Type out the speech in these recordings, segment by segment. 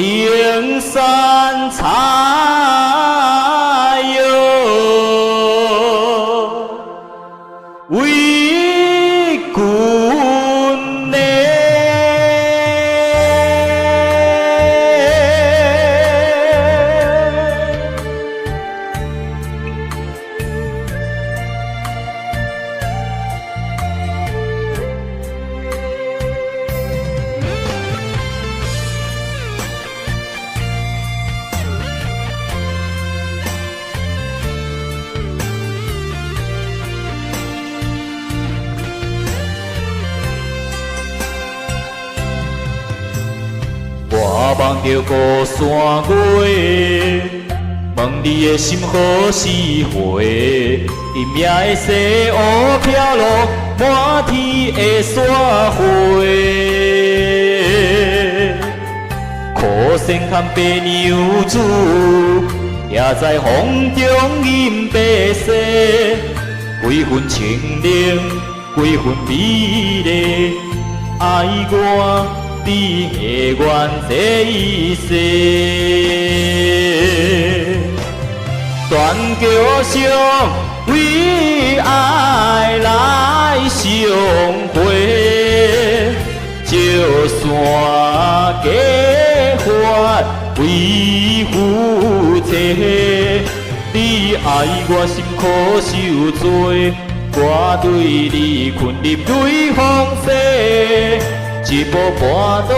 登山採藥，為君呢。我望著孤山月，問你的心何時回？陰夜的西雨飄落滿天的雪花，苦仙牽白娘子，徛在風中吟白誓，幾分清冷，幾分美麗，愛我你會願這一世。斷橋上為愛來相會，石山結髮為夫妻。你愛我心可受罪，我對你困入雷鋒世。一步跋倒，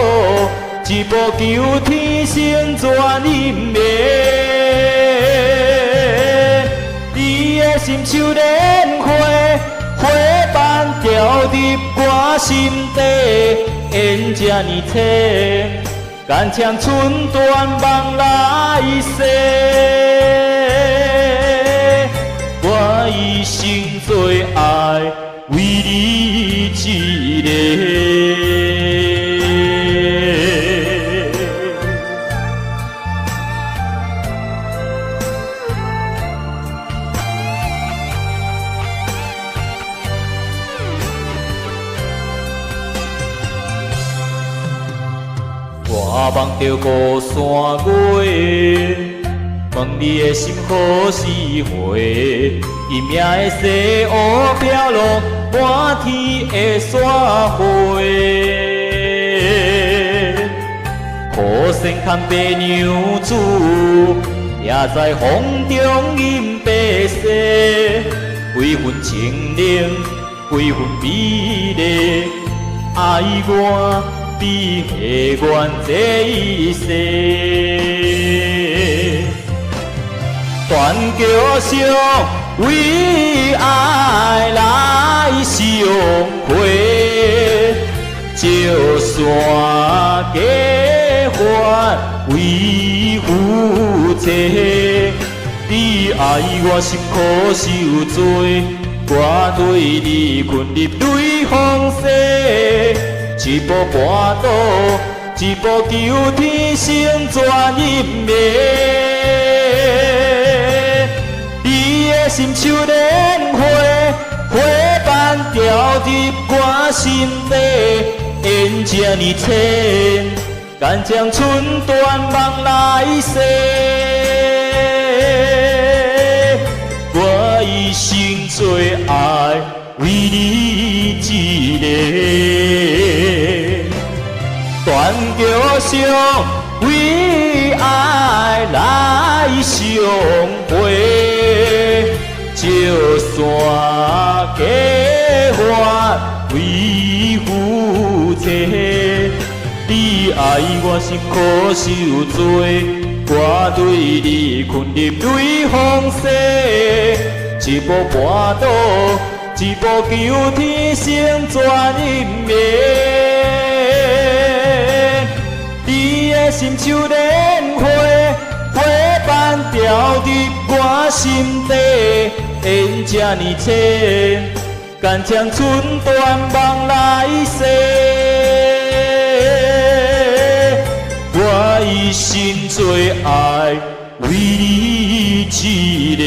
一步求天成全姻緣。你的心像蓮花，花瓣掉入我心底，緣這呢淺，敢將寸斷夢來世。我一生最愛為你一个。我望著孤山月，問你的心何時回？陰夜的西雨飄落滿天的雪花，苦仙牽白娘子，徛在風中吟白誓，幾分清冷，幾分美麗，愛我你會願這一世。斷橋上為愛來相會，石山結髮為夫妻。你愛我心可受罪，我對你困入雷鋒世。一步跋倒，一步求天成全姻緣。你的心像蓮花，花瓣掉入我心底，緣這呢淺，敢將寸斷夢來世。我一生最愛為你一个。斷橋上為愛來相會，石山結髮為夫妻。你愛我心可受罪，我對你困入雷鋒世。一步跋倒，一步求天成全姻緣。你的心像蓮花，花瓣掉入我心底，緣這呢淺，敢將寸斷夢來世。我一生最愛為你一个。